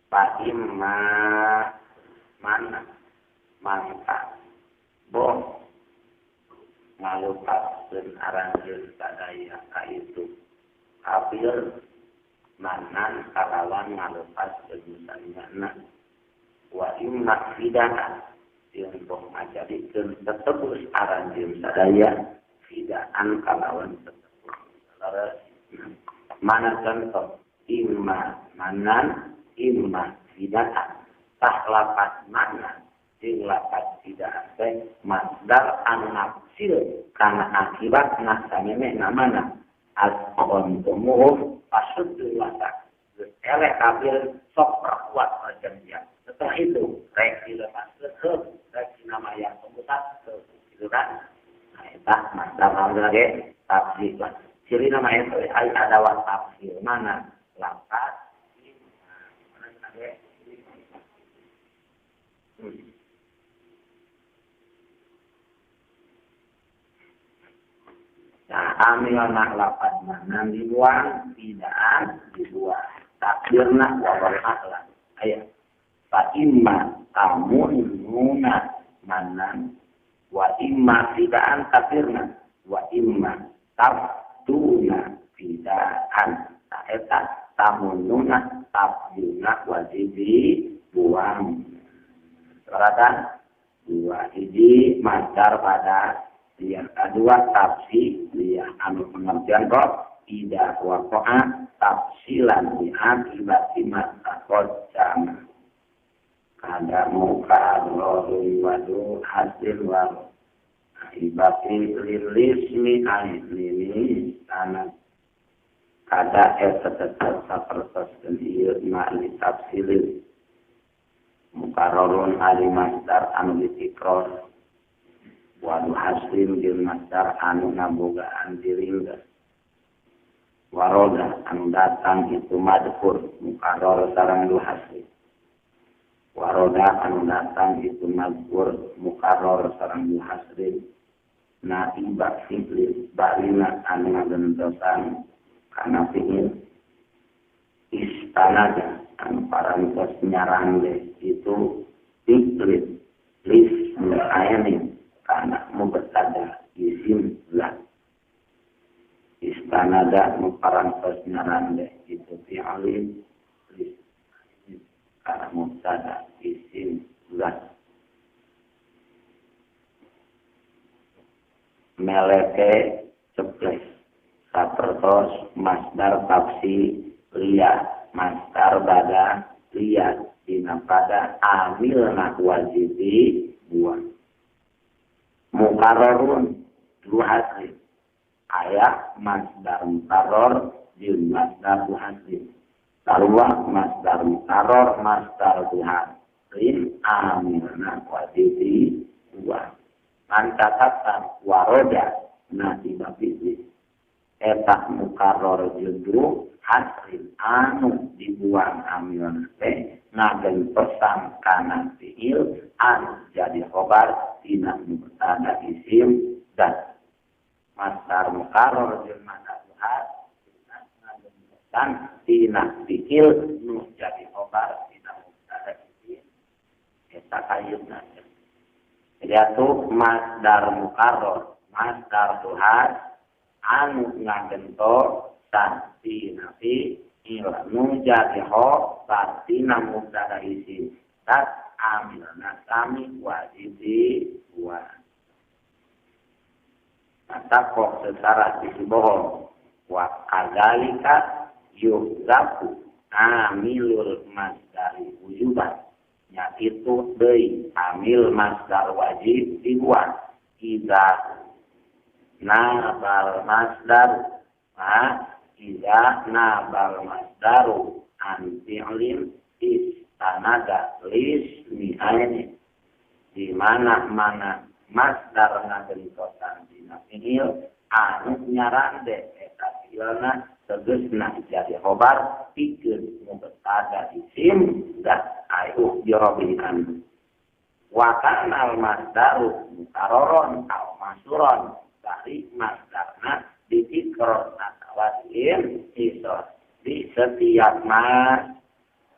Fa imma mana mangka boh ngalupaskeun aranjeun sadaya ka itu kafir manan kalawan ngalupaskeun sadayana wa imma fidaan jeung boh ngajadikeun tetebus aranjeun sadaya fidaan kalawan tetebus. Mana contoh imma manan imma fidaan tah lapat mana jeung lapat fidaan teh masdar anu nafsil kana akibatna samemehna mana al-qantumuhum fasudul wasak. Geus eleh kafir sok perkuat perjanjian. Setelah itu rek dilepaskeun heuh rek dinama yang tebusan heuh gitu kan. Nah eta masdar naon ge tafsir. Ciri nama itu ai adawat tafsir mana lapat mana ge. Nah, amilna lapat mana dibuang, fidaan dibuang. Takdirna wa a'lam. Aya. Fa imma tamununa manan wa imma fidaan takdirna wa imma tabduna fidaan. Nah, eta tamununa tabduna wajib dibuang. Perhatikan dua hiji masdar pada yang kedua tafsir yang anu pengertian kok tidak waqa'a tafsilan bi akibati ma taqaddama kada mukarrarun wadu hasil wa ibati lilismi aini tanah kada eta tetep sapertos ieu ma li tafsilin mukarrarun ali masdar anu ditikrar wadu haslim jeung masdar anu ngabogaan diringga waroda anu datang itu madhkur mukarrar sarang du haslim waroda anu datang itu madhkur mukarrar sarang du haslim naiba fi'il barina anu ngagentosan kana fi'il istanada anu parantos nyarande itu fi'il lismi ainin kana mubtada isim zat istanada muparantos nyarande itu fi'il lismi kana mubtada isim zat meleke ceples sapertos masdar tafsi liya masdar bada liya dina pada amilna wajib buang mukarrarun dua hasil aya masdar mukarrar jeung masdar dua hasil sarua masdar mukarrar masdar dua hasil amilna wajib buang catatan waroda nasiba fi'il eta mukarrar jeung dua hasil anu dibuang amilna teh ngagentosan kana fi'il anu jadi khobar tina mubtada isim dan masdar mukarrar jeung masdar ngagentosan tina fi'il nu jadi khobar tina mubtada isim eta kayuna. Jadi atuh masdar mukarrar masdar tuhad anu ngagentosan tina fi'il nu jadi khobar tina mubtada isim dat amilna sami wajib dibuang. Maka kok secara sisi bohong wa kadzalika yuhzafu amilul masdari wujuban nya itu deui amil masdar wajib dibuang idza nabal masdar ma idza nabal masdaru an fi'lin istanada lismi aini di mana-mana masdar ngagentosan dina fi'il anu nyarande eta fi'ilna tegasna jadi khobar pikeun mubtada isim dan ayu birobikan wa kana al masdaru mukarraron aw masuron dari masdarna ditikrar atawa iso di setiap mas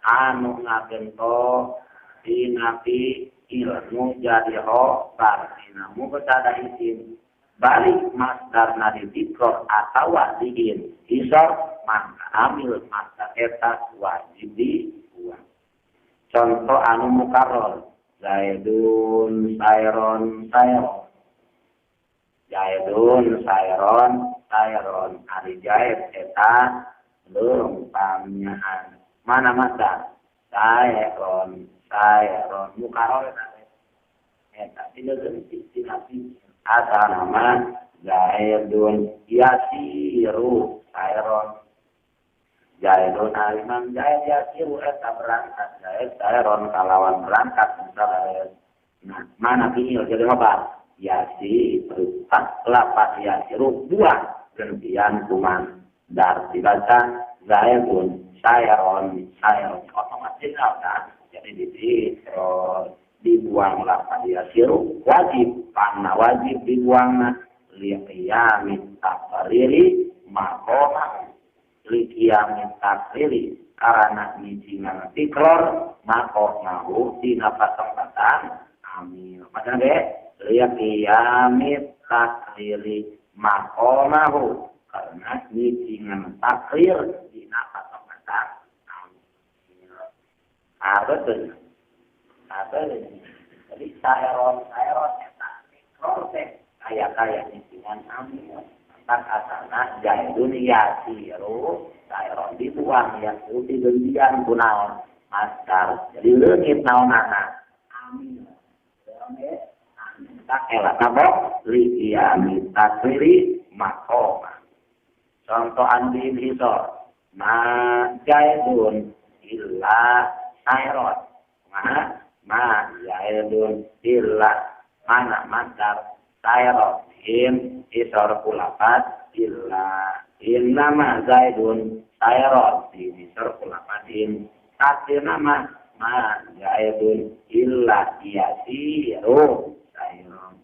anu ngagento dina fi'il nu jadi khobar dina mubtada isim balik masdarna ditikor atawa diin isor maka amil masdar eta wajib dibuang. Contoh anu mukarrar Zaidun sayron sayron Zaidun sayron sayron ari Zaid eta leumpamnyaan mana masdar sayron sayron mukarrar eta tidak ganti tina asal nama Zaidun yasiru sayron Zaidun alimam Zaid yasiru eta berangkat Zaid sayron kalawan berangkat misalnya. Nah mana fi'il jadi apa yasiru lapat yasiru buang gantian kuman dar dibaca Zaidun sayron sayron otomatis kan jadi ditikor dibuang lapat yasiru wajib karena wajib dibuangna liqiyamit taqriri maqama liqiyamit taqriri karena nyicingan tikror maqamahu dina patempatan amil macam ge liqiyamit taqriri maqamahu karena nyicingan takrir dina patempatan amil apa tuh apa jadi sayron sayron eta tikror teh kaya-kaya nyicingan amil tak asana Zaidun yasiru sayron dibuang yasiru digantian ku naon masdar jadi leungit naonana amil tak elak napa liqiyami takriri maqama contoh andi hisor ma Zaidun illa sayron ma Zaidun illa mana masdar sayron in isor kulapat illa innama Zaidun sayron di isor kulapatin takdir nama ma Zaidun illa yasiru sayron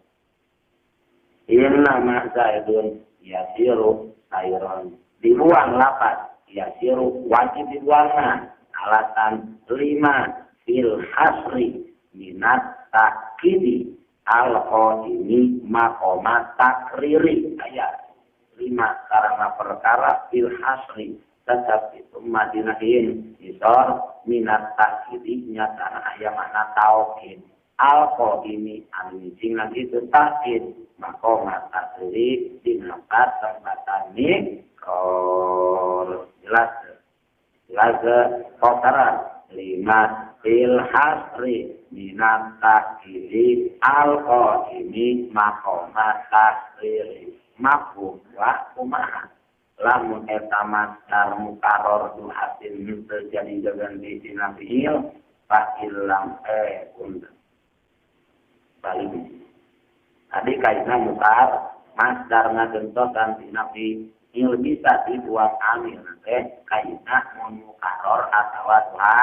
innama Zaidun yasiru sayron dibuang lapat yasiru wajib dibuangna alasan lima fil hasri minat takidi al-qadimi maqama takriri ayat lima karena perkara fil hasri tetap itu madinahin isor minat takidi nyata aya makna taukid al-qadimi anu jingan itu takid maqama takriri dina tempatan mikor jelas jelas kotaran lima fil hasri minat takriri al-qadimi maqama takriri mafhum wa kumaha lamun eta masdar mukarrar du hasil terjadi ganti dina fi'il fa illam kun balik tadi kaitna mukar masdar ngagentosan dina fi'il bisa dibuang amil teh kaitna mun mukarrar atawa dua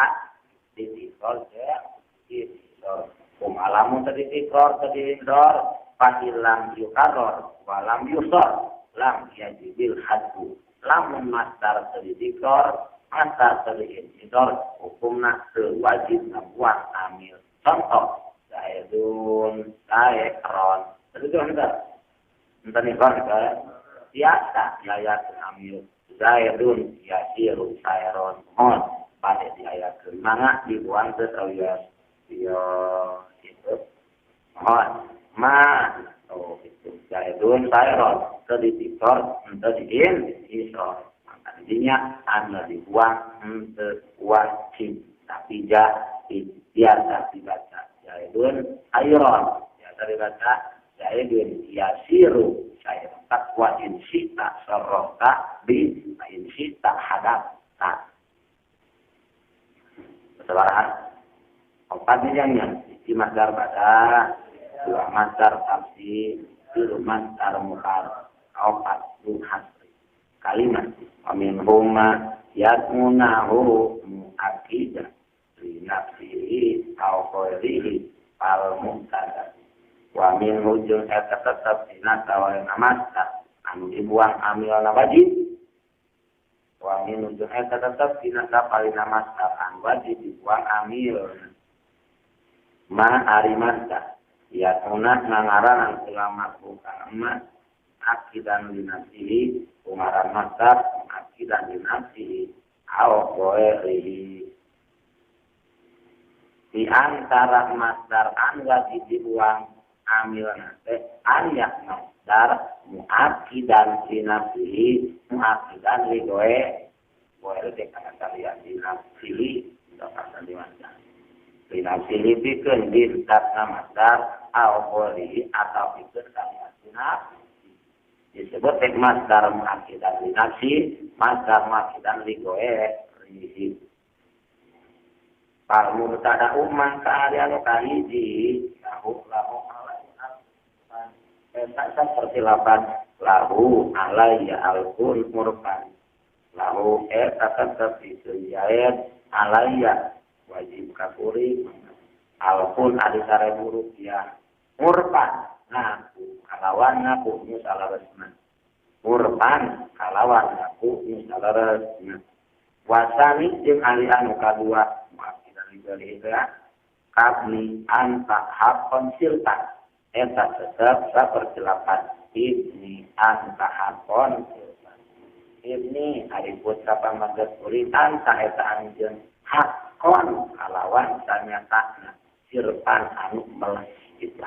ditikor ditikor kumalamun tadi ditikor tadi ditikor fa illam yukarrar walam yusor lam yajibil haddu lamun masdar tadi dikor masdar tadi insidor hukumna wajib ngabuang amil contoh Zaidun sayron tadi itu entar entar nikor biasa diayakeun amil Zaidun yasiru sayron mohon pada diayakeun mangga dibuang teu sawios ieu itu mohon ma oh itu Zaidun sayron teu ditikor henteu diin isor maka didinya anu dibuang henteu wajib tapi ja biasa dibaca Zaidun sayron biasa dibaca Zaidun yasiru sayron takwa in sita sarrota bi in sita hadap ta sabaraha opat nya di masdar pada dua masdar tafsir tilu masdar muhar opat hasri kalimat amin huma yatmunahu muakidah li nafsihi au ghairihi al mubtada wa min hujung eta tetep dina tawaina masdar anu dibuang amilna wajib Wa minun jeung eta tetep dina sapalina masdar an wajib dibuang amil. Ma ari masdar ya tuna ngangaranan ulama bukan emas akidan linafsihi ungaran masdar akidan linafsihi au ghairihi. Di antara masdar an wajib dibuang amilna teh aya masdar muakidan linafsihi muakidan li ghairihi teh kana kalian linafsihi kata di masdar linafsihi pikeun dintatna masdar au ghairihi atau pikeun kalian linafsihi disebut teh masdar muakidan linafsi masdar muakidan li ghairihi. Fal mubtada mangka ari anu kahiji lahu lahu eta saperti lapan lahu alayya alkun murban lahu eta tetep disujaet alayya wajib kakuri alkun ari 1000 rupiah murban ngaku kalawan ngaku nu salaresna murban kalawan ngaku nu salaresna wasani jeung ari anu kadua dari kabli anta hakon siltan eta tetep saperti lapan ibni anta hakon siltan ibni ari putra pamaget kuring anta eta anjeun hakon kalawan sanyatana sirpan anu meles itu.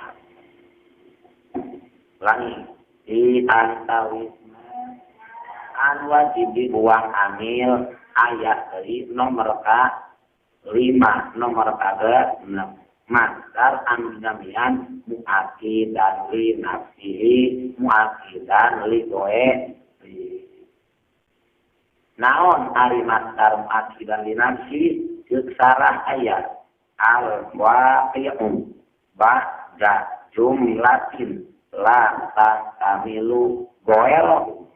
Ulangi di antawisna an wajib dibuang amil ayat dari nomor ka 5 nomor kagak 6 masdar anu dinamian muakidan li nafsihi muakidan li ghairihi. Naon ari masdar muakidan li nafsi ceuk sarah ayat al waqi'u ba'da jumlatin la tastamilu ghairuhu.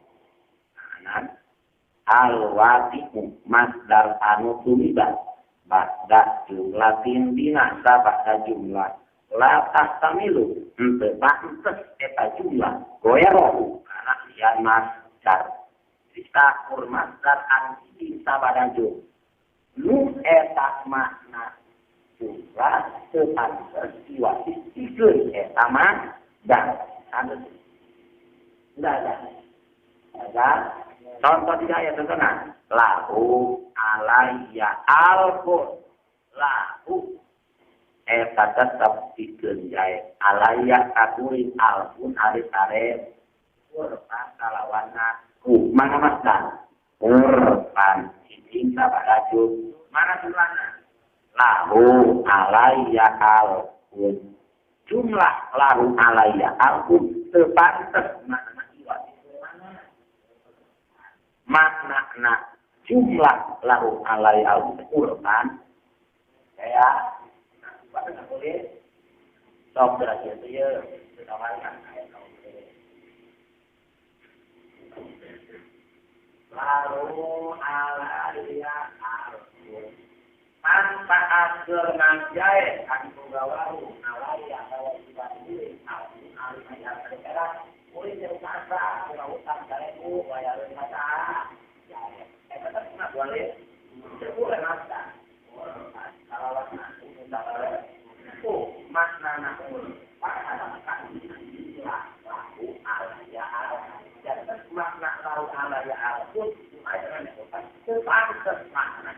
Al waqi'u masdar anu tumibat ba'da jumlatin dina sabada jumlah la tastamilu henteu pantes eta jumlah goerohu kana lian masdar disakur masdar anu hiji sabada jumlah nu eta makna jumlah teu pantes diwasikeun eta masdar anu enggak ada contoh tidak ya contohna lahu alayya alfun lahu eta tetep pikeun jae alayya kakuring alfun ari sare urpan kalawan ku mana masdar urpan hiji sabada jumlah mana jumlahna lahu alayya alfun jumlah lahu alayya alfun teu pantes makna iwat makna jumlah lahu alai al-Qur'an ya nggak boleh sok berarti itu ya ditawarkan lalu alaiya al-Qur'an manfaat germanjae anu gawaru alaiya kewajiban diri al-Qur'an al-Qur'an murid yang masa kurang utang 1000 bayar masa eta mah boleh boleh masa kalau aku makna lahu alaya dan makna lahu alaya pun pantes makna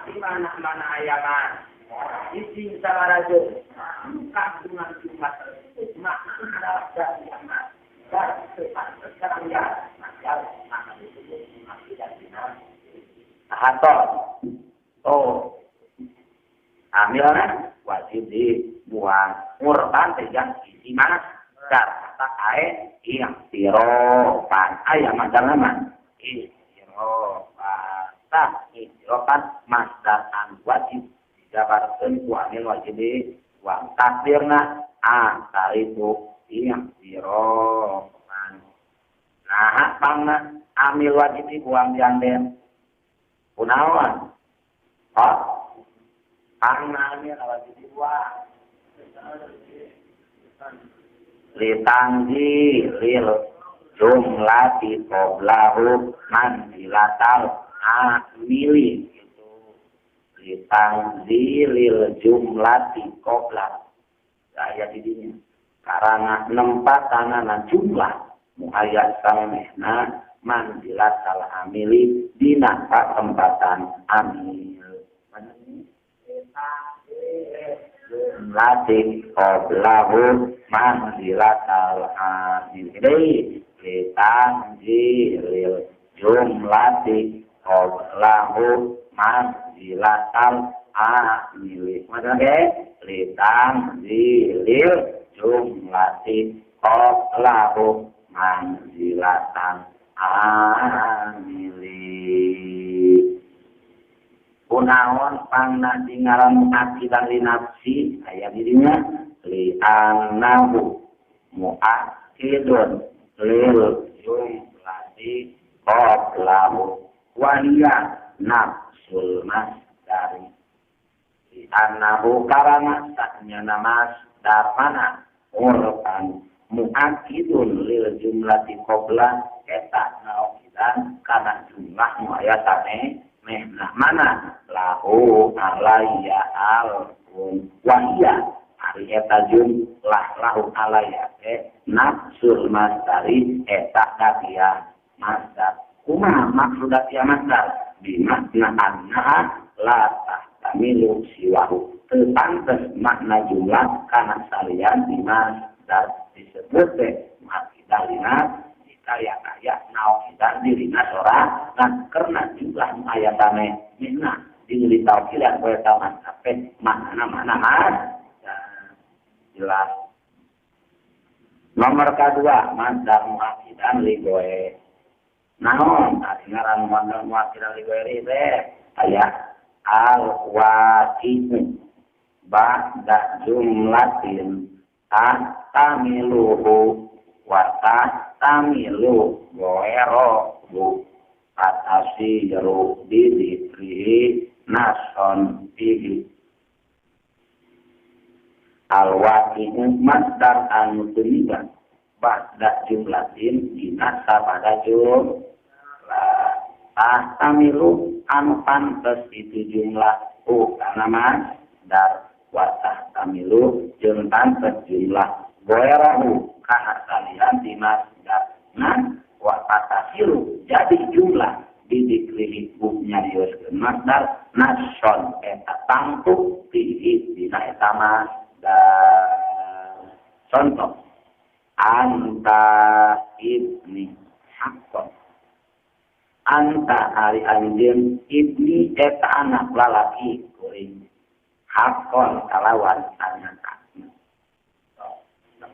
di mana-mana ayaman izin sabarajo kandungan jumlah tersebut makna adalah dari dan sepantas ya maka disebut tidak benar. Atau oh amilna wajib dibuang murban tegang isi mana kata ae yang siropan aya macam mana istiropan tah istiropan masdar an wajib dijabarkeun ku amil wajib dibuang takdirna antaritu yang siropan nah pangna amil wajib dibuang diambil kunaon oh pangna amil wajib dibuang litangji lil jumlati qoblahu manzilatal amili itu litangzilil jumlati qoblahu aya didinya karena nempatanana jumlah muayat samemehna manzilatal amili dina patempatan amil jumlati qoblahu manzilatal amili litanzilil jumlati qoblahu manzilatal amili maksudnya litanzilil jumlati qoblahu manzilatan amili kunaon pangna dingaran muakidan li nafsi aya dirinya li annahu muakidun lil jumlati qoblahu wahiya nafsul masdari li annahu karana saknyana masdar mana urpan muakidun lil jumlati qobla eta naokidan kana jumlah nu aya sane mehna mana lahu alayya alfun wahiya ari eta jumlah lahu alayya teh nafsul masdari eta datia masdar kumaha maksud datia masdar bimakna annaha la tahtamilu siwahu teu pantes makna jumlah kana salian di masdar disebut teh muakidalina kaya-kaya naokidan dirina sorangan karena jumlah aya sane mehna dingli taukilan koe taman sampai makna mana mas jelas. Nomor kedua masdar muakidan li goe naon ari ngaran masdar muakidan li goe teh aya al waqi'u ba'da jumlatin tahtamiluhu wa tahtamilu goerohu atasiru bidikrihi nason bihi al-waqi'u masdar anu tumiba ba'da jumlatin dina sabada jumlah tahtamilu anu pantes itu jumlah u kana masdar wa tahtamilu jeung pantes jumlah goerohu kana salian di masdar nah wa tatasilu jadi jumlah didikrihi nyarioskeun masdar nason eta tangtu fihi dina eta masdar. Contoh anta ibni haqqon anta ari anjeun ibni eta anak lalaki kuring haqqon kalawan anak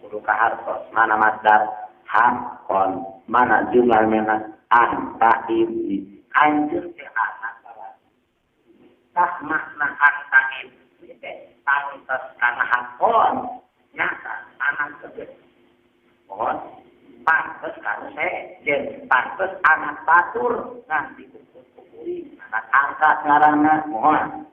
kudu kahartos mana masdar haqqon mana jumlah mena anta ibni anjeun teh anak lalaki tah makna anta ibni teh pantes kana haqqon nyata anak teh mohon pantes kana sejen pantes anak batur ngan dikukur-kukuri anak angkat ngaranna mohon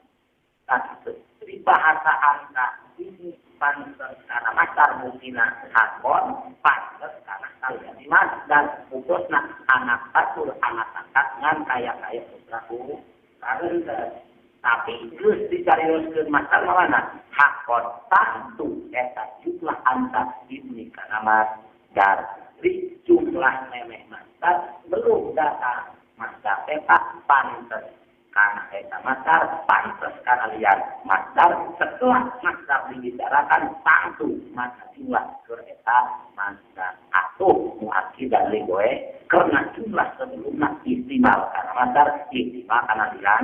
tah kitu di bahasa anta ini pantes kana masdar mungkina hakon pantes kana salian masdar putusna anak batur anak angkat ngan kaya-kaya putraku karena tapi geus dicarioskeun masdar mana hakon tangtu eta jumlah anta ibni kana masdar di jumlah memeh masdar belum datang masdar eta pantes kana eta masdar pantes kana lian masdar setelah masdar dibicarakan tangtu maka jumlah keur eta masdar atuh muakidan li goe karena jumlah sebelumna istimal kana masdar istimal kana lian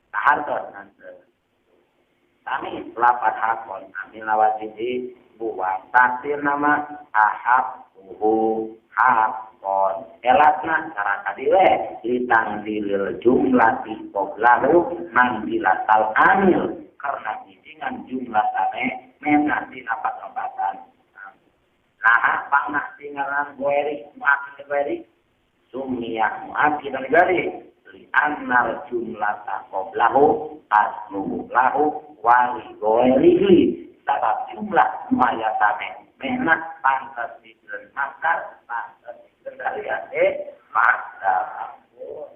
tahartos nanti kami lapat hakon amil wajib buang takdir nama ahab uhu hakon elatna cara tadi we litangzilil jumlati qoblahu manzilatal amil karena dengan jumlah sane mena dina patempatan nah pangna tingaran goeri muakid goeri sumiyah muakid goeri li annal jumlata qoblahu asluhu lahu wali goerihi sabab jumlah maya sane mena pantes diberi masdar pantes Kendalian teh masdar ampun.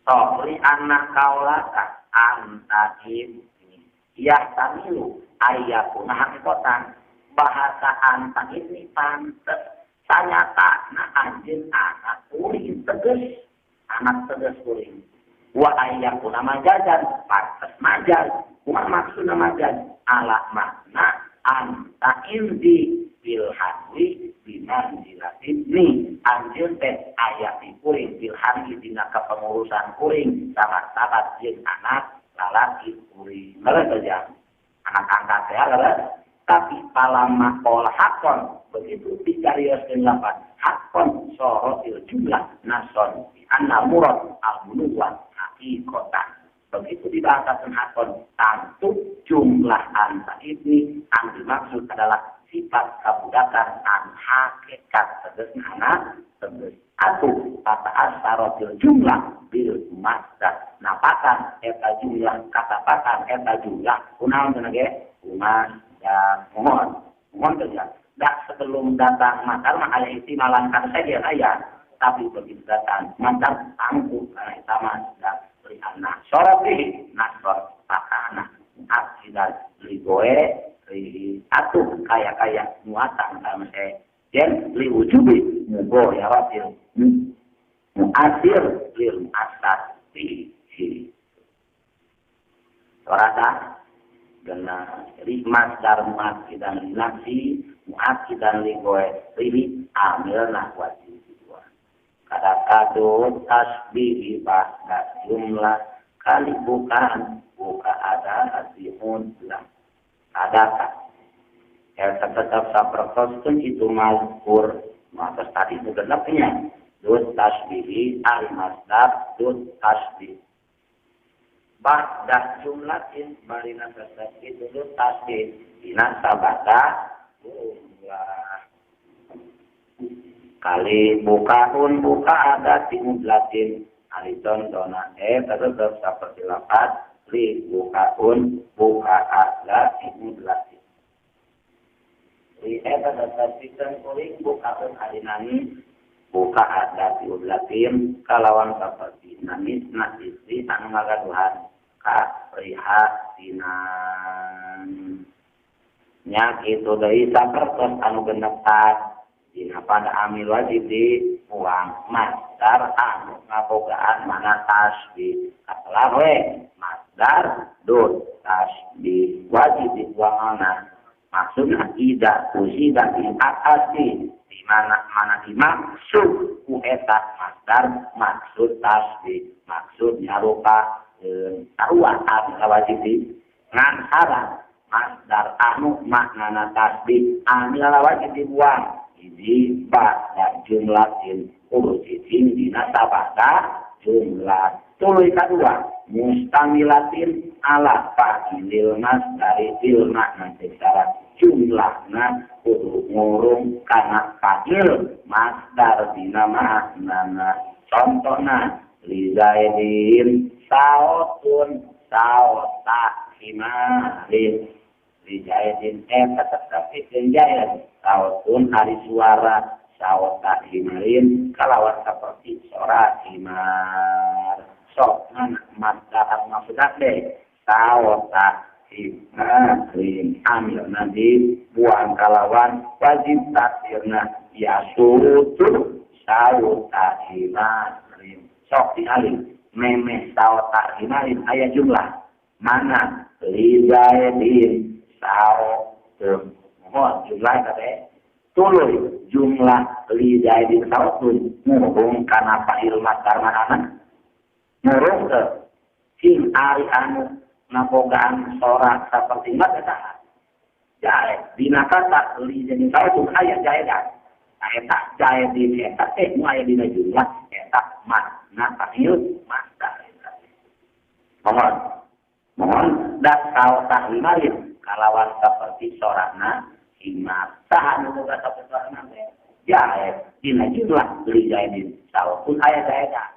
Toh li anak kaulaka anta ini yahtamilu ayyakuna hakikatan bahasa anta ini pantes sanyatana anjeun anak kuring tegas anak tegas kuring wa ayyakuna majazan pantes majaz kumaha maksudna majaz ala makna anta indi bil hadwi bimanzilatin ni anjeun teh aya di kuring bil hadwi dina kepengurusan kuring sabat-sabat jeung anak lalaki kuring leres saja anak angkat ya leres tapi palama qala hakon begitu dicarioskeun lapan hakon sorotil jumlah nason bi anna murad al-bunuwah haqiqatan begitu dibahasakan hakon tentu jumlah anta ini yang dimaksud adalah sifat kabudakan an hakikat tegas anak tegas atuh kata asarotil jumlah bil masdar napakan eta jumlah katapatan eta jumlah kunaon cenah ge masdar mohon mohon saja dak sebelum datang masdar mah aya istimalan kan saja aya tapi begitu datang masdar tangguh kana eta masdar li anna sorofi nasor pakana akidat ligoe li atuh kaya-kaya muatan kana jen li wujubi mugo ya ratil muasir lil muasar fihi sorata gena li masdar muakidan li nafsi muakidan li goe li amilna wajib dua kada kado tasbihi ba'da jumlah kali bukan buka ada mudlah adakah ya tetap sapertoskeun itu mazkur maka tadi itu genepnya dut tasbihi al masdar dut tasbih ba'da jumlatin barina tetap itu dut tasbih dina sabata jumlah kali bukaun buka ada timudlatin ari contona tetep saperti lapat li bukaun buka ada timudlatin li eta tetep pikeun kuring bukaun ari nangis buka ada tiudlatin kalawan saperti nangis na istri anu ngagaduhan kaprihatinan nya kitu deui sapertos anu genep dina pada amil wajib dibuang masdar anu ngabogaan mana tasbih katelah we masdar dut tasbih wajib dibuang mana maksudna ida usida di atasi di mana mana dimaksud ku eta masdar maksud tasbih maksud nyarupa sarua anu wajib di ngan sareng masdar anu maknana tasbih amil wajib dibuang hiji ba'da jumlatin kudu cicing dina sabada jumlah tuluy kadua mustamilatin ala fa'ilil masdari bil makna secara jumlahna kudu ngurung kana fa'il masdar dina maknana contohna li zaidin saotun saota himarin li zaidin eta tetep pikeun zaid saotun ari suara saota himarin kalawan saperti sora himar sok mana masdar maksudna teh saota himarin amil nanti buang kalawan wajib takdirna yasutu saota himarin sok dialih memeh saota himarin aya jumlah mana li zaidin saotun mohon jumlah teh tuluy jumlah li zaidin saotun murung kana fa'il masdar manana murung ke sing ari anu ngabogaan sora saperti mah eta jae dina kata li zaidin saotun aya jaedan eta jaedin eta teh nu aya dina jumlah eta makna fa'il masdar mohon mohon dak saota himarin kalawan saperti sorana himar saha nu boga saperti sorana teh jae dina jumlah li zaidin saotun aya jaedan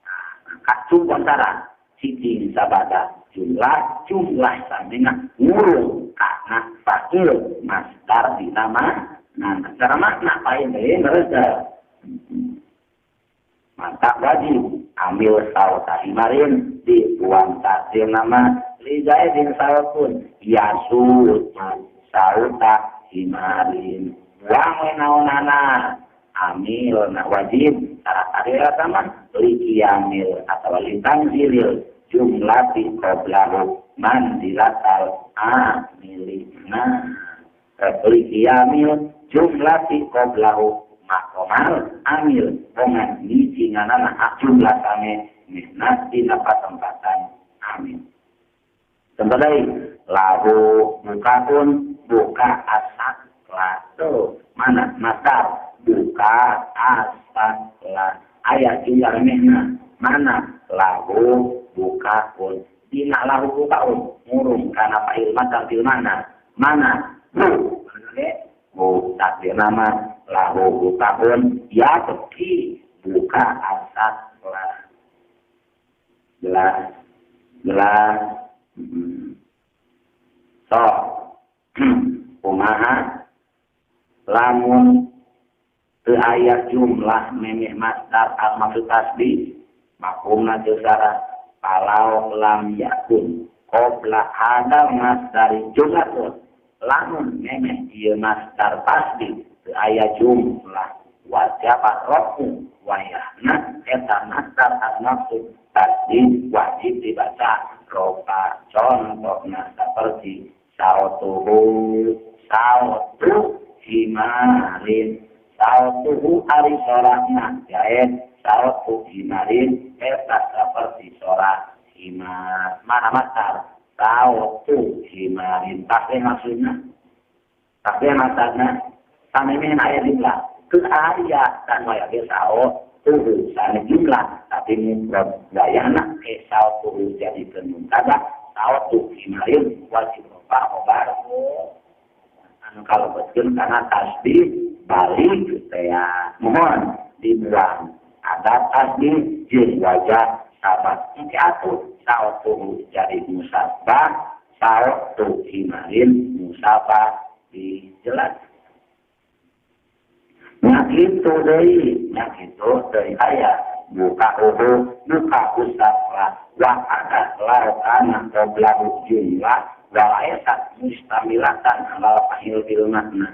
nah kacung antara cicing sabada jumlah jumlah samina ngurung kana fa'il masdar dina makna secara makna pain deui mereka maka wajib amil sauta himarin dibuang takdir nama li zaidin sautun yasutu sauta himarin buang we naonana amil na wajib syarat akhirat sama li qiyamil atau li tanzilil jumlah fi qoblahu manzilatal amilina li qiyamil jumlah fi qoblahu makomal amil dengan nicinganana jumlah same misnat dina patempatan amil. Contoh deui lahu bukaun buka asak la mana masdar buka asak la aya jumlah mehna mana lahu bukaun dina lahu bukaun murung kana fa'il masdar bil mana mana bu bu takdir nama lahu bukaun ya teki buka asak la jelas jelas so kumaha lamun teu aya jumlah memeh masdar al maksud tasbih mafhumna teu syarat palau lam yakun qabla ada masdar jumlah lamun memeh ieu masdar tasbih teu aya jumlah wajib rofu wayahna eta masdar al maksud tasbih wajib dibaca rofa. Contohna seperti sautuhu sautu himarin sautuhu ari sorana jaen sautu himarin eta seperti sorak himar mana masdar sautu himarin tasbih maksudna tasbih masdarna samemeh aya jumlah teu aya dan waya ge sautuhu sane jumlah tapi mufrad wayahna ke sautuhu jadi mubtada sautu himarin wajib rofa khobar anu kalau betul karena tasbih balik teh mohon dibuang ada tasbih jeung wajah sabat engke atuh sautu jadi musabah sautu himarin musabah dijelas nya kitu deui nya kitu deui aya buka uhu buka usafra wa ada larokana qoblahu jumlah wa laisat mustamilatan ala fa'il bil makna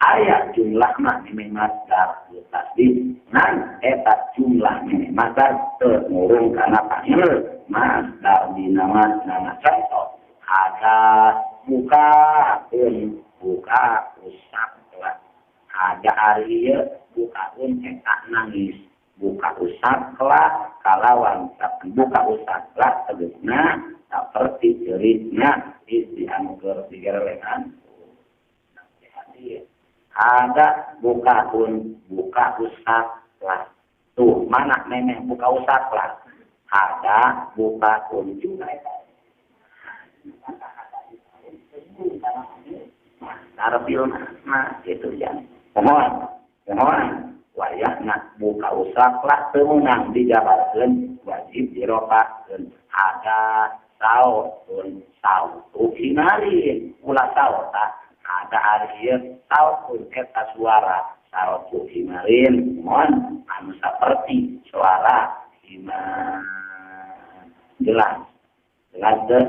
aya jumlah mah memeh masdar tasbih ngan eta jumlah memeh masdar teu ngurung kana fa'il masdar dina makna contoh ada buka un buka usafra ada ari ieu buka un eta nangis buka usakla kalawan buka usakla tegasna saperti ceritna di anu keur digerelengan ada buka un buka usakla tuh mana memeh buka usakla ada buka un juga eta tarbil makna gitu ya mohon mohon wayahna buka usaklah teu meunang dijabarkeun wajib dirofakeun ada sautun sautu himarin ulah sauta ada ari ieu sautun eta suara sautu himarin mohon anu saperti suara himar jelas jelas teu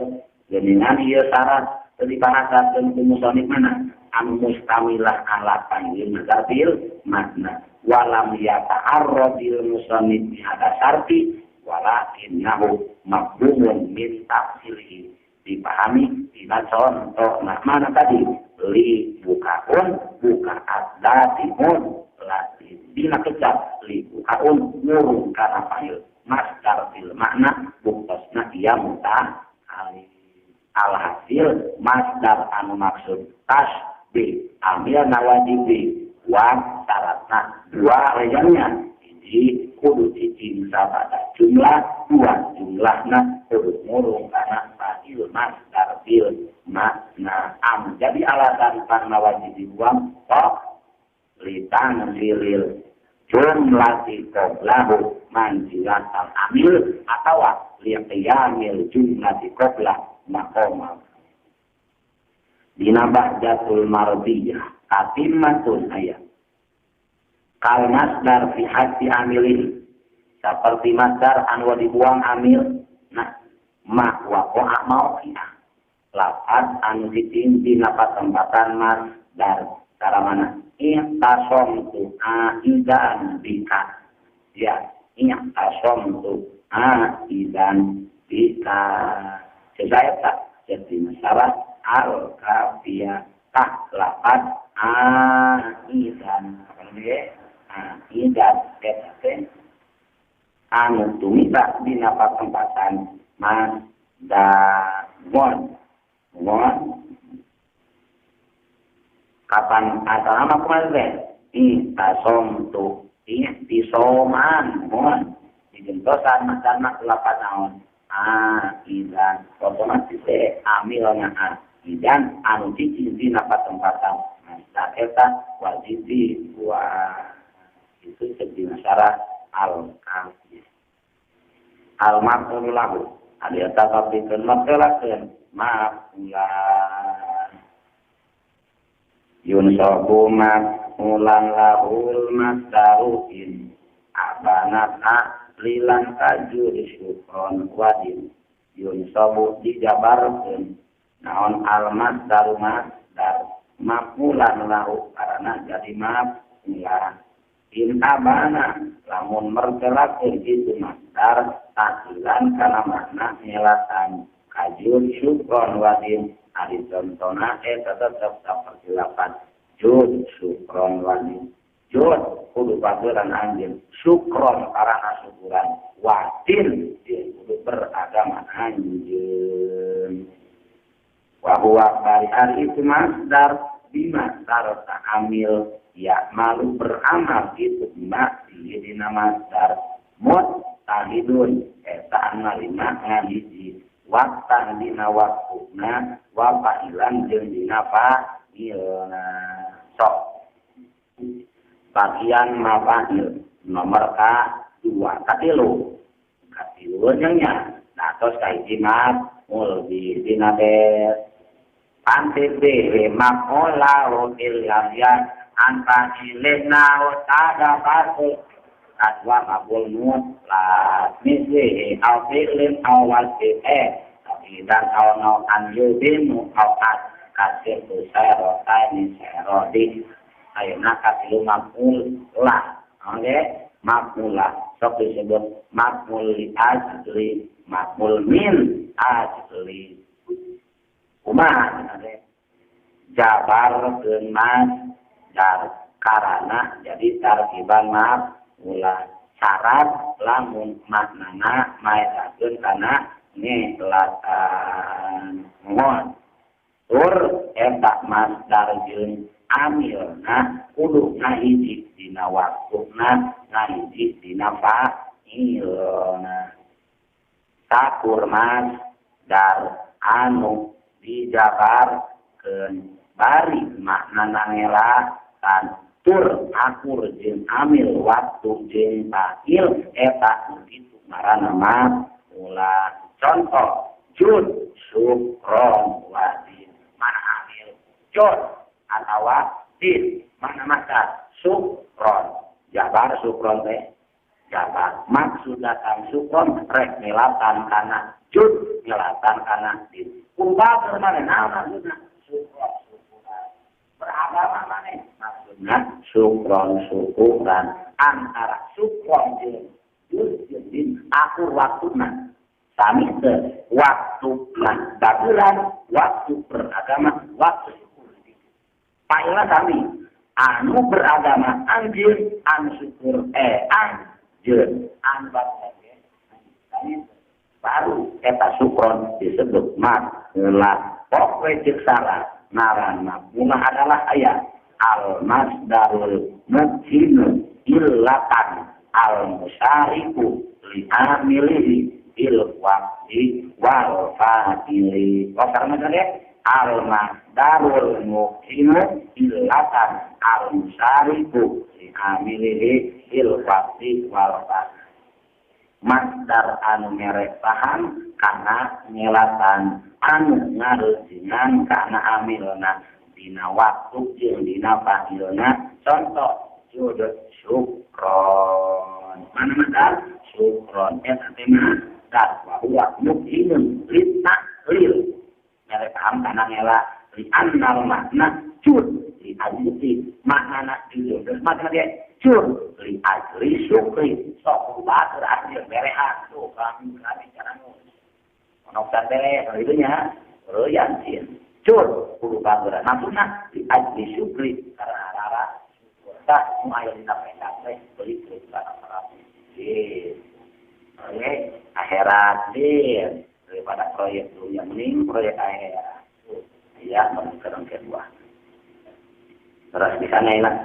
geuningan ieu syarat teu dibahasakeun ku musonif mana anu mustamilah ala panggil masdar bil makna walam yata'arradil musannif bi hada syarti walakinnahu mafhumun min tafsilihi dipahami dina contoh nah mana tadi li bukaun buka adatimun latin dina kecap li bukaun ngurung kana fa'il masdar bil makna buktosna ia muta'alif alhasil masdar anu maksud tasbih amil nawajibi wa syaratna dua rejangnya hiji kudu cicing sabada jumlah dua jumlahna kudu ngurung kana fa'il masdar bil makna am jadi alasan karena wajib dibuang kok litanzilil jumlati qoblahu manzilatal amil atawa liqiyamil jumlati qoblah maqamal. Dina bahjatul mardiyah katimmatun ayat kal masdar fi hati amilin seperti masdar anu dibuang amil nah ma waqa'a mauqi'ah lafaz anu ditinggi dina patempatan masdar cara mana i'tasomtu aidan bika ya i'tasomtu aidan bika saya tak jadi masalah al kafiyah tah lafaz aidan apa namanya aidan eta teh anu tumiba dina patempatan masdar gon kapan asal nama kumaha teh i'tasomtu i'tisoman gon digentosan masdar mah lapat naon aidan otomatis teh amilna aidan anu cicing dina patempatan masdar eta wajib dibuang. Itu jadi masalah al-kafiyah al-maf'ul lahu ari eta pikeun maf'ulakeun maf'ulan yunsabu maf'ulan lahul masdaru in abanat lilan tajur syukron wadin yunsabu dijabarkeun naon al-masdaru masdar maf'ulan lahu karena jadi maf'ulan in abana lamun mertelakeun itu masdar tahlilan kana makna nyelatan kajur syukron wadin ari contona eta tetep saperti lapan jud syukron wadin jud kudu paturan anjeun syukron karana syukuran wadin kudu beragama anjeun wa huwa bari ari itu masdar bima sarta amil ya malu beramal itu mak dina masdar muttahidun eta ngarima ngahiji waktan dina waktuna wa fa'ilan jeung dina fa'ilna sok bagian mafa'il nomor ka-2 ka-3 ka-3 nya nah tos kahiji maf'ul bi dina bet panti be maf'ulahu illam ya anta ilna tada basu kadwa maf'ul mutlaq misli au fi'lin aw wasfi dan aw nau an yubinu aw ad kasir usarotani sarodi ayeuna katilu maf'ul lah oke maf'ul lah sok disebut maf'ul li ajli maf'ul min ajli kumaha jabar keun masdar karana jadi tarkiban maf'ulah syarat lamun maknana maetakeun kana ngelatan ngon tur eta masdar jeung amilna kudu ngahiji dina waktuna ngahiji dina fa'ilna sakur masdar anu dijabarkeun bari maknana ngelatan tur akur jeung amil waktu jeung fa'il eta kitu ngaranna maf'ulah. Contoh jud syukron wadin mana amil jud atawa din mana masdar syukron jabar syukron teh jabar maksud datang syukron rek ngelatan kana jud ngelatan kana din kumpul mana naon maksudna syukron syukuran beragama mana maksudna syukron syukuran antara syukron jeung jud jeung din akur waktuna sami teh waktu bageran waktu beragama waktu syukur paila sami anu beragama anjeun anu syukur anjeun anu sami baru eta syukron disebut maf'ulah pokoe ceuk salah ngaran maf'ulah adalah aya al masdarul mubhinu illatan al musyariku li amilihi il waqti wal fa'ili. Oh, karena maksudnya al masdarul mubhinu illatan al musyariku li amilihi fil waqti wal masdar anu mere paham kana ngelatan anu ngareujingan kana amilna dina waktu jeung dina fa'ilna. Contoh judul syukron. Mana masdar syukron eta teh masdar wa huwa mubhinun litaklil mere paham kana ngela li annal makna jud li ajli maknana judul makna dia jud li ajli syukri sok batur asli berehat tuh kami kami cara nonton beres itu nya royantin jud kudu batur maksudna li ajli syukri karena rara syukur tah nu aya dina pendak teh beli kana proyek akhirat din daripada proyek dunia mending proyek akhirat. Ya, menurut kedua. Terus di sana ilah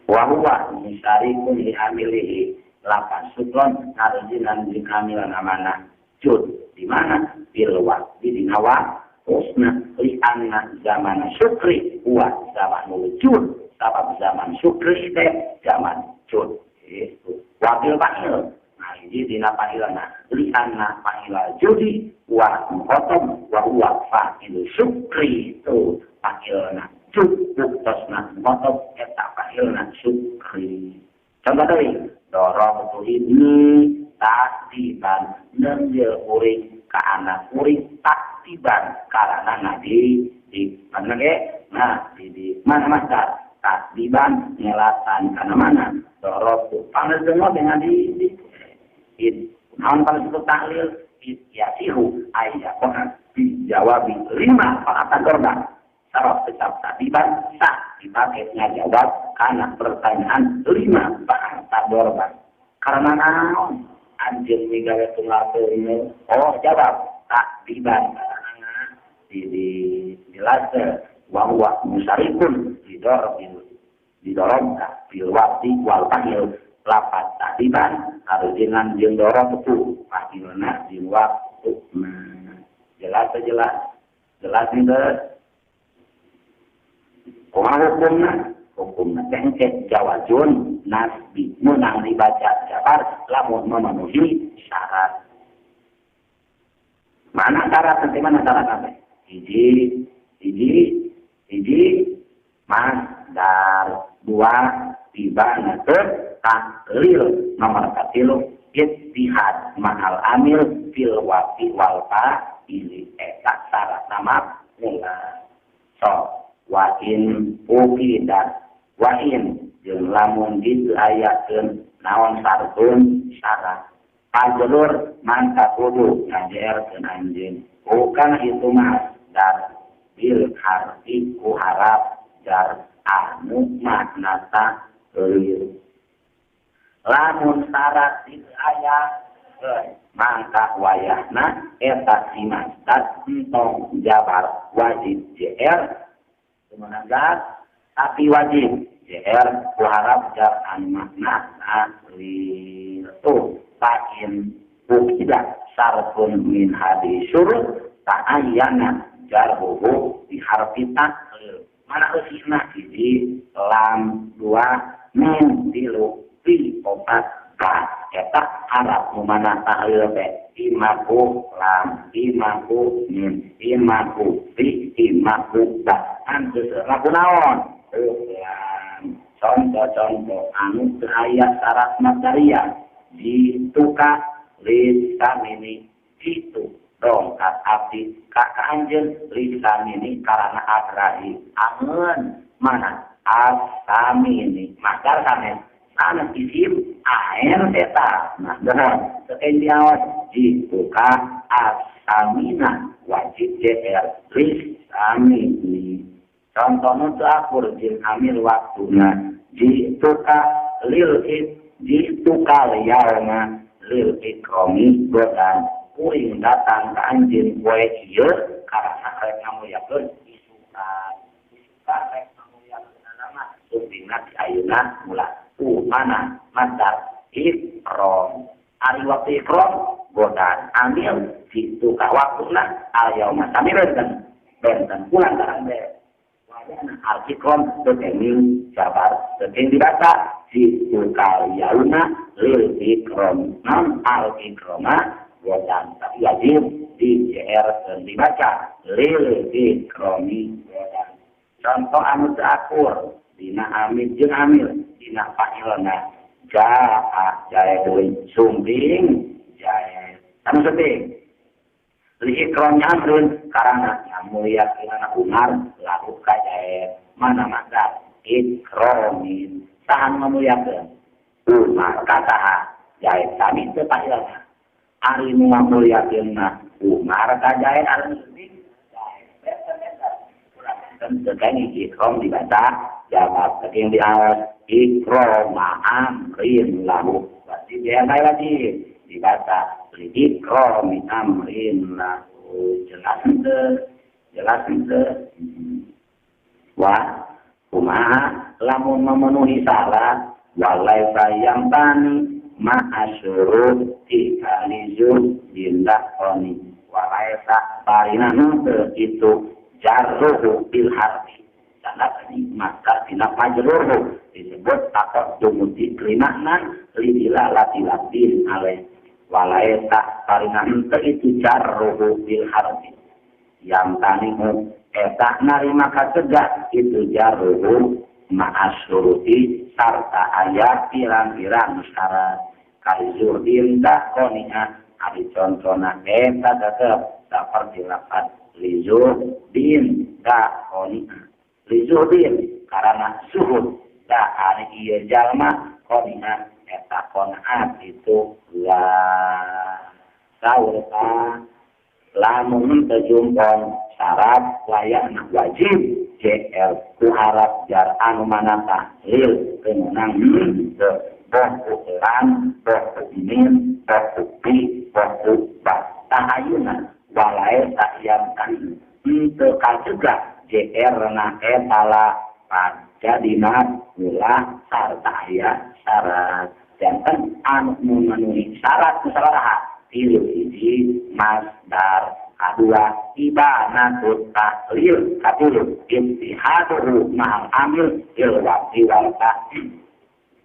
wa huwa musarikun li amilihi lapan sukron ngarejinan jeung amilna mana jud di mana bil waqti dina waktuna li anna zaman syukri wa zamanul jud sabab zaman syukri teh zaman jud itu wa bil fa'il nah ini dina fa'ilna li anna fa'ila judi wa muqaddam wa huwa fa'il syukri itu fa'ilna jud buktosna muqaddam eta fa'ilna syukri. Contoh deui dorong ini takdiban nenggel kuring ka anak kuring takdiban karana ngadi di mana ge nah di mana masdar takdiban ngelatan kana mana dorong pangezeung oge ngadi di naon pangezeung tahlil yasihu ayya qona dijawabi lima fa'atan dorba saraf tetap takdiban sah dipakai ngajawab karena pertanyaan lima fa'atan dorba karena naon anjeun migawe tunggal teuing oh jawab takdiban karena di jelas wa huwa musarikun didorong bil waqti wal fa'il lapat takdiban karujengan jeung dorong tu fa'ilna di waktu. Jelas jelas jelas teu kumaha hukumna hukumna teh jawazun nasbi meunang dibaca jabar lamun memenuhi syarat. Mana syarat nanti mana syarat apa? Hiji hiji hiji masdar dua tibana taklil nomor katilu ittihad ma'al amil fil waqti wal fa'ili eta syarat nama mula so wa in uqidat wa in jeung lamun diayakeun naon sartun syarat pajelur mangka kudu ngajerkeun anjeun bukan itu masdar bil harfi ku harap jar anu makna taklil lamun syarat itu aya mangka wayahna eta si masdar entong jabar wajib jr kumaha tapi wajib jr ku harap jar anu makna taklil tuh fa'in uqidat syartun min hadi syurut ta'ayyana jarhuhu bi harfi taklil mana eusina hiji lam dua mim tilu fi opat ba eta harap nu mana tahlil teh imaku lam imaku mim imaku fi imaku ba antus laku naon lam contoh-contoh anu teu aya syarat material dituka lisamini itu dongkat abdi ka anjeun lisamini karana agrahi angeun mana asamini masdar sanes sanes isim air eta nah bener teu diawas dituka asamina wajib jr lisamini contoh nu teu akur jeung amil waktuna dituka lil dituka yauma lil ikromi godan kuring datang ka anjeun poe ieu karana rek ngamuliakeun isukan isukan rek ngamuliakeun nama sumpingna di ayeuna mula ku mana masdar ikrom ari waktu ikrom godan amil dituka waktuna al yauma sami benten benten kulantaran teh wayahna al ikrom teu jabar teu dibaca jitu kal yauma lil ikram nam al ikrama godan tapi wajib di JR dan dibaca lil ikrami godan. Contoh anu teu akur dina amil jeung amil dina fa'ilna jaa jae sumping jae anu penting li ikrami amrun karana ngamuliakeunana Umar lalu ka jae mana masdar ikromin saha ngamuliakeun Umar kataha jae sami teu fa'ilna ari nu ngamuliakeunna Umar ka jae anu penting jae benten-benten kurang benten ikrom dibaca jawab saking diawas ikroma amrin lahu berarti dia wajib dibaca ikromi amrin lahu jelas henteu jelas henteu wah kumaha lamun memenuhi syarat walaisa yang tani ma'asyuruti kalizu bindakoni walaisa barina henteu itu jarruhu bil harfi maka dina majruhu disebut takok dumuti klimakna lidila lati-latin alaih walaisa karina henteu itu jarruhu bil harfi yang tanimu eta narima kacegah itu jarruhu ma'asyuruti sarta aya pirang-pirang syarat kalizurdin dakonia ari contona eta tetep saperti lafaz lizurdin dakonia lizuhdin karena suhud da ari ieu jalma qona'at eta qona'at itu la saur ta lamun teu jumpon syarat layakna wajib JL ku harap jar anu manata lil kemenang teu boh lan boh min boh bi boh ba tahayuna walae tak yang teu kacegah JR na etala jadina mula sarta aya syarat janten anu memenuhi syarat musyawarah tilu hiji masdar kadua ibanatut taklil katilu imtihaduhu ma'al amil il waqti wal ta'il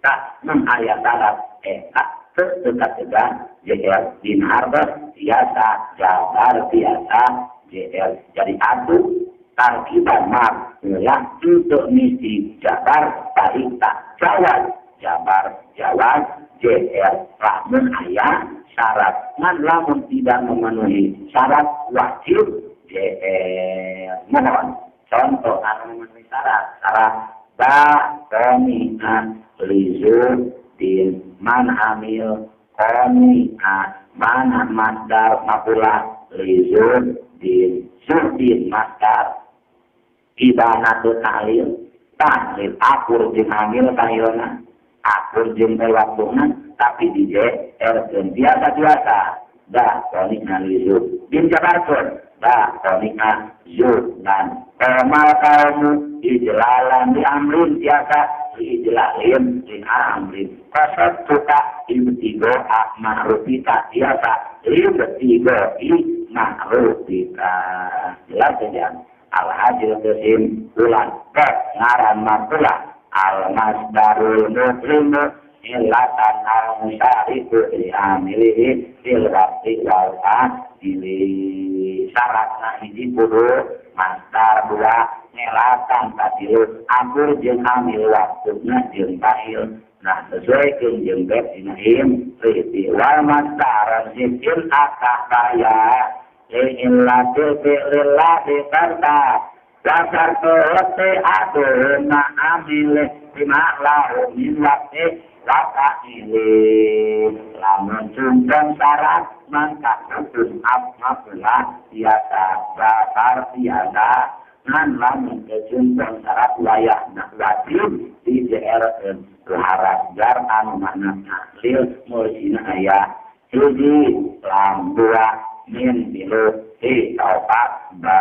tak aya syarat eta teu kacegah JR din harba biasa jabar biasa JR jadi adu tarkiban mak ulah untuk misi jabar tarita jawab jabar jawab JR lamun aya syarat ngan lamun tidak memenuhi syarat wajib JR mohon contoh anu memenuhi syarat syarat ba qoni'a lizu din man amil qoni'a mana masdar mafula lizu din surdin masdar ibanatu ta'lil ta'lil akur jeung amil kahilna akur jeung waktuna tapi di JR jeung biasa-biasa da qoni'a lizu bin jabarkeun da qoni'a zudan kamal kaumu ijlalan di amrin biasa ijlalin di amrin qasatuka ibtigo'a ma'rufika biasa ibtigo'i ma'rufika jelas saja alhasil kesimpulan ke ngaran makulah al masdarul mukrimu ilatan al musyariku li amilihi fil waqti wal ta'ili syaratna hiji kudu masdar dua ngelatan katilu akur jeung amil waktuna jeung ta'il nah sesuai jeung beb dina im riti wal masdar sifil akah kaya illatil fi'lillahi karta dasar tuhti aduna amilih bima lahu min waqti wa ta'ili lamun cumpon syarat mangka hukum abmablah biasa bakar biasa ngan lamun kecumpon syarat wayahna wajib di JRN harap jar anu makna taklil mulsina aya hiji lam dua min tilu hi opat ba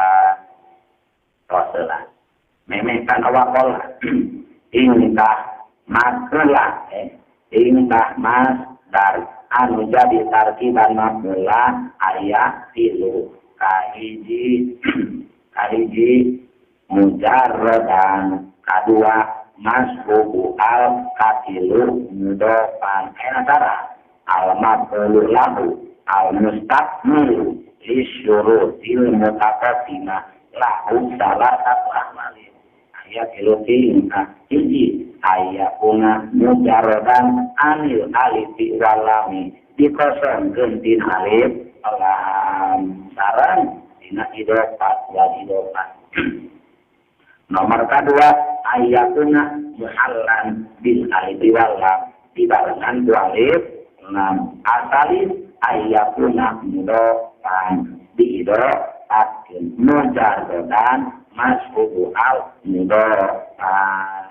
rasulullah memekan awakol ingkah makula ingkah masdar anu jadi tarkiban makula aya tilu kahiji kahiji mujarradan kadua masbuhu al katilu mudofan aya al maqulu lahu al mustaqmilu lisyurutil mutaqaddimah lahu salah satu ahwali aya tilu tingkah hiji aya kuna mujarrodan anil alifi walami dikosongkeun tina alif lam sareng dina idofat wal idofat. Nomor kedua ayatuna muhallan bil alif wal lam dibarengan ku alif lam. Asalis ayatuna mudofan diidofatkeun mujarrodan masbuhu al mudofan.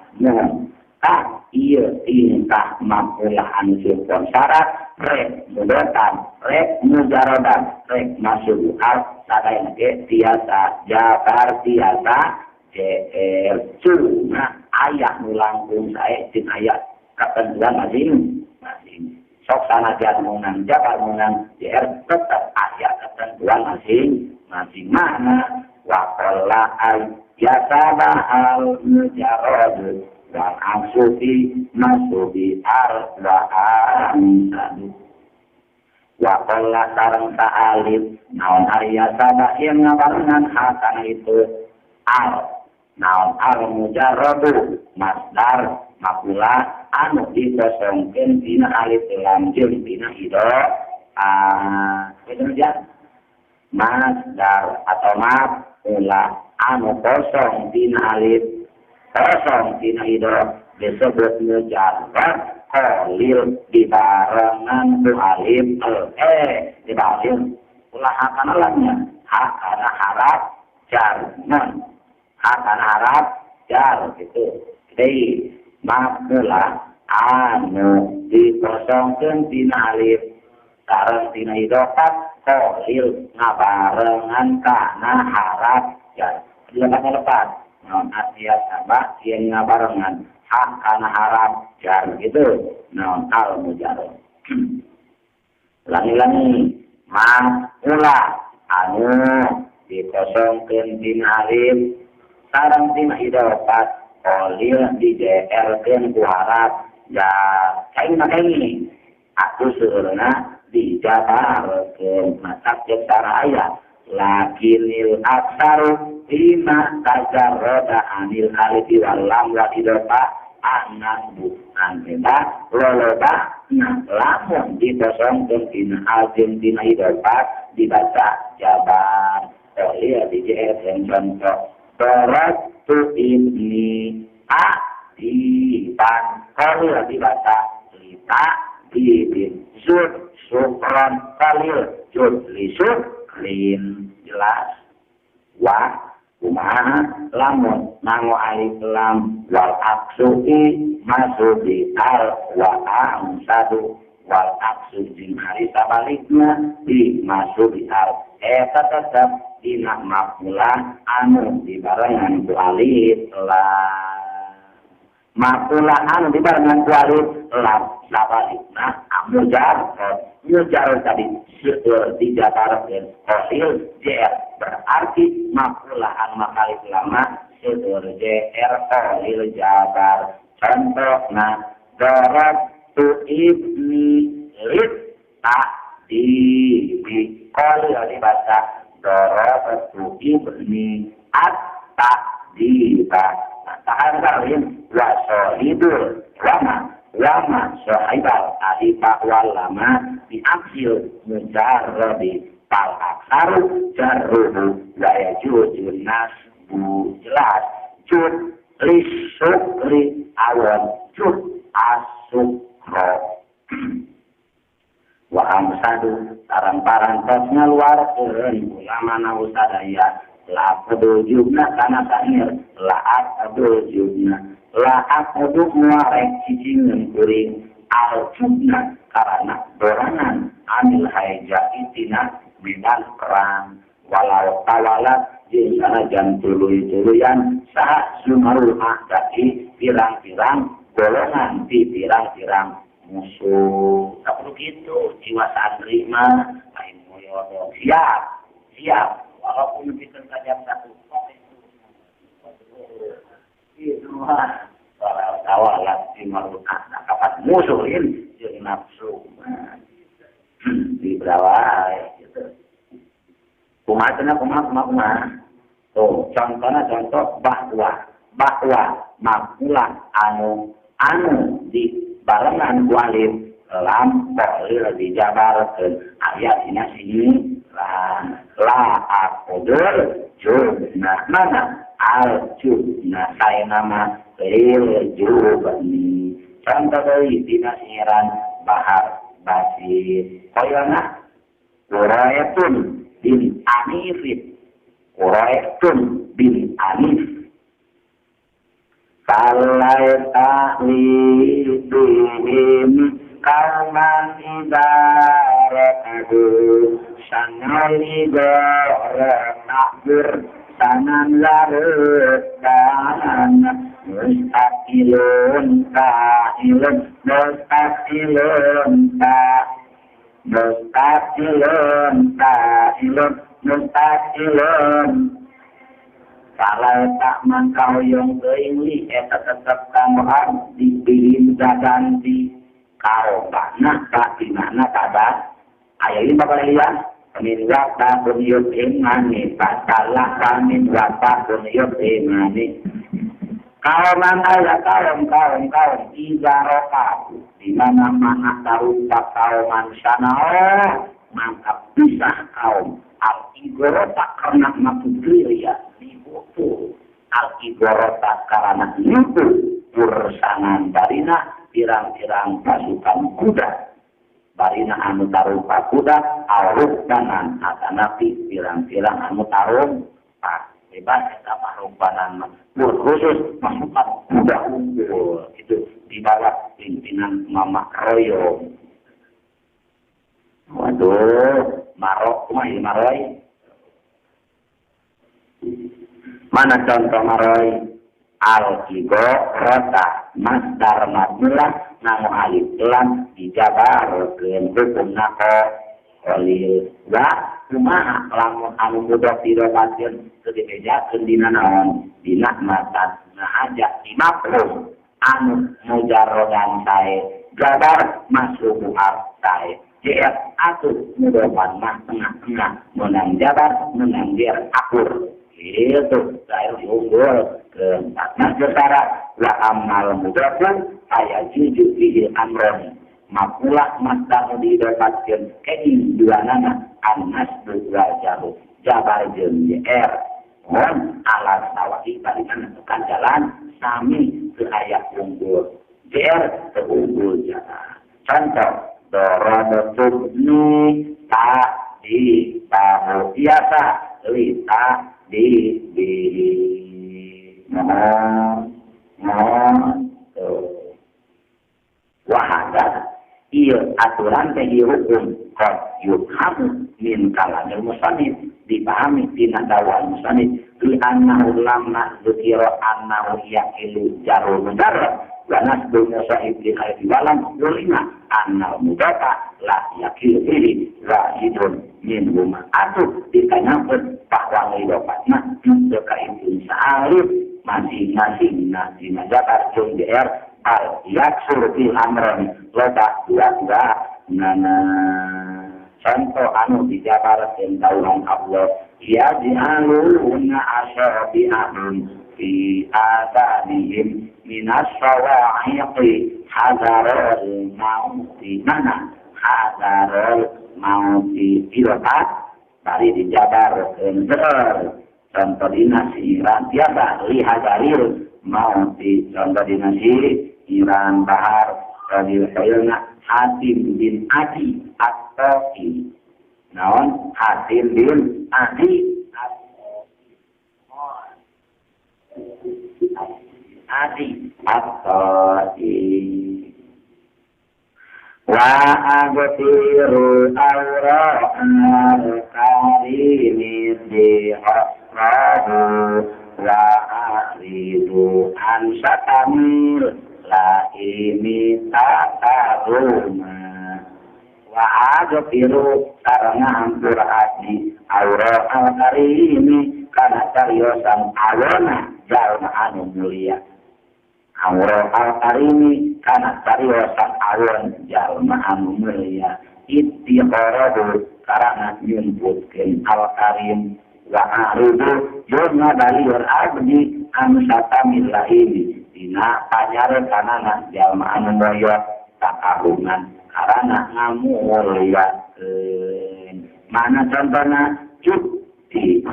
Tah ieu tingkah makulah anu sirpon syarat rek mudofan rek mujarrodan rek masbuhu al sadayana ge tiasa jabar tiasa JR cuma ayah nu langkung sae jeung aya katentuan masing-masing. Sok sanajan menang jabar menang JR tetap aya ketentuan masing-masing. Mana wa qalla al yasaba al mujarrad wal aqsufi masubi al wa amsadu wa qalla sareng ta'alif naon ari yasaba yen ngabarengan hakana itu al naon al mujarradu masdar makula anu dikosongkeun dina alif lam jeung dina ido a masdar atau makula anu kosong dina alif kosong dina ido disebut mujarrad qalil dibarengan ku alif dibarengan ulah hakana lamnya hakana harap jar non hakana harap jar gitu. Jadi makula anu dikosongkeun dina alif sareng dina idofat qalil ngabarengan kana harap jar. Lepat-lepat non asia sabah yen ngabarengan hak kana harap jar gitu non al mujarrad. Lami-lami makula anu dikosongkeun dina alif sareng dina idofat qalil di JR-keun ku harap ya kain makaini aku seueurna dijabarkeun matak jeung saraya lakinil aksaru lima tajarroda anil alifi wal lam wa idofa anasbu an eta loloba nah lamun dikosongkeun dina al jeung dina idofat dibaca jabar qalil di JR-keun contoh tu ibni a di pan qalil dibaca lita di bin zud sukron qalil jud li sukrin jelas wa kumaha lamun nganggo alif lam wal aqsu'i masubi al wa amsadu wal aqsu jeung hari sabalikna di masubi al eta tetep dina makula anu dibarengan ku alif lam makula anu dibarengan ku alif lam sabalikna mujarrad mujarrad tadi seueur dijabarkeun qalil JR berarti makula anu makalif lama seueur JR qalil jabar contohna darab tu ibni lit ta di bi qalil dibaca darabtu ibni at-ta diba tahan karim wa sahibul lama lama sahibal alifa wal lama bi aksil mujarrabi fal aksaru jarruhu wa yajuzu nasbu jelas jud lisukri awan jud asukro wa amsadu sarang parantos ngaluarkeun ulama na usadaya la aqdu jubna kana sair la aqdu jubna la aqdu muarek cicingeun kuring al jubna karana dorangan anil haija itina medan perang walau tawalat jeung sanajan tuluy-tuluyan saha sumarul ahdai pirang-pirang golongan di pirang-pirang musuh. Tak perlu gitu jiwa santri mah lain moyo siap siap walaupun bikin tajam satu itu mah Tawalat dimarukan kapan musuhin jeung nafsu di berawai gitu. Kumaha cenah kumaha kumaha kumaha. Tuh, contohna contoh bahwa makulah anu di barengan ku alif lam qalil dijabarkeun aya dina sini la aqdur jubna mana al jubna saya nama lil jubni contoh deui dina singiran bahar basir koyona quraitun bin anifin quraitun bin anif falaita libihim kauman idaratahu sangal idaratahur sanan larutan mustaqilun ta'ilun mustaqilun ta mustaqilun ta'ilun mustaqilun kalau tak mangkau yang teuing li eta tetep kanggo abdi bihim gaganti karobana ka dimana kada aya ieu bapak lihat min wata bunyut imani patalah min wata bunyut imani kauman aya kaum kaum kaum ibaroka di mana mana tarupa kauman sanao maka pisah kaum al igorota karena mapudriya dibutuh al igorota karena nipu ursangan barina pirang-pirang pasukan kuda barina anu tarupa kuda al-rukbanan atanapi pirang-pirang anu tarumpa bebas eta parumbanan khusus pasukan kuda unggul itu di bawah pimpinan Mama Royo. Waduh, marok kumaha ieu maroy? Mana contoh maroy? Al-igorota masdar mabnilah nganggo alif lam dijabarkeun hukumna qalil wa kumaha lamun anu mudhof didofatkeun teu dibejakeun dina naon dina matan aja di mafhum anu mujarrodan sae jabar masrubu sae jr atuh mudhofan mah tengah-tengah menang jabar menang jer akur itu saya unggul keempat nah secara wa amal mudhofun aya juju fihi amron makulah masdar didapatkeun keing duanana an-nasbu wa jaru jabar jeung jr mun alas sawahi barikan tukang jalan sami teu aya unggul jr teu unggul jabar contoh darabtubni ta di tahu biasa li ta di di mohon mohon wahada ieu aturan teh ieu hukum qad yubhamu min kalamil musannif dipahami tina dawuhan musannif li annahu lamma dzukira annahu yaqilu jarul mujarrad wa nasbu musa'ib li khairi walam ulima annal mudata la yaqilu fihi wahidun min huma atuh ditanyakeun bahwa ngidopatna teu kaintun saalif masing-masing na dina jabar jeung dr al yaksur fil amran loba dua-dua nana contoh anu dijabarkeun dawuhan Allah ya dialuna asabi'ahum fi adanihim minas sawa'iqi hadarul mauti mana hadarul mauti irotat bari dijabarkeun contoh dina siiran biasa li hadaril mauti contoh dina siiran bahar radil khayna Hatim bin Adi At-Ta'i naon Hatim bin Adi Adi At-Ta'i wa aghfiru awra'al karimi bi'asrahu wa a'ridu an satamil la ini tataruma wa aghfiru sareng ampura abdi awra'al karimi kana cariosan awona jalma anu mulia Awra al-karimi kana cariosan awon jalma anu mulia ittiqarahu karana nyumputkeun al-karim wa aridu jeung ngabalieur abdi anu satamil laimi dina panyarekanana jalma anu moyot takagungan karana ngamuliakeun. Mana contona cuk di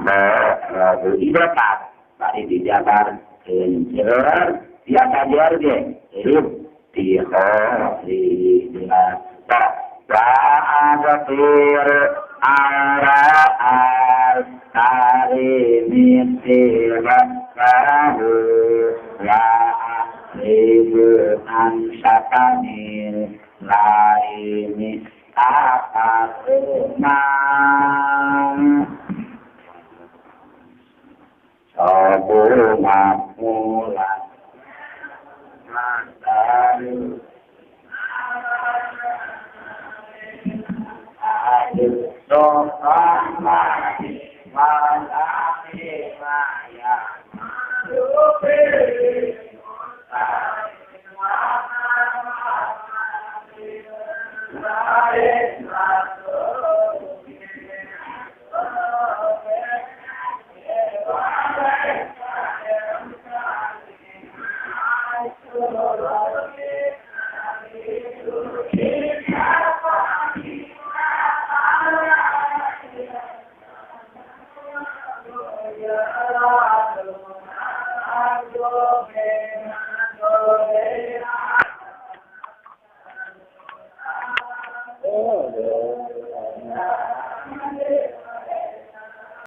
rabu ibadat bari dijabar keuncer biasa jar ge hirup di khori dina ta wa ara al karimiti wa kahu wa ribu ansakanil laimi akatuma sabu makulat mataru adil sohamati walami maya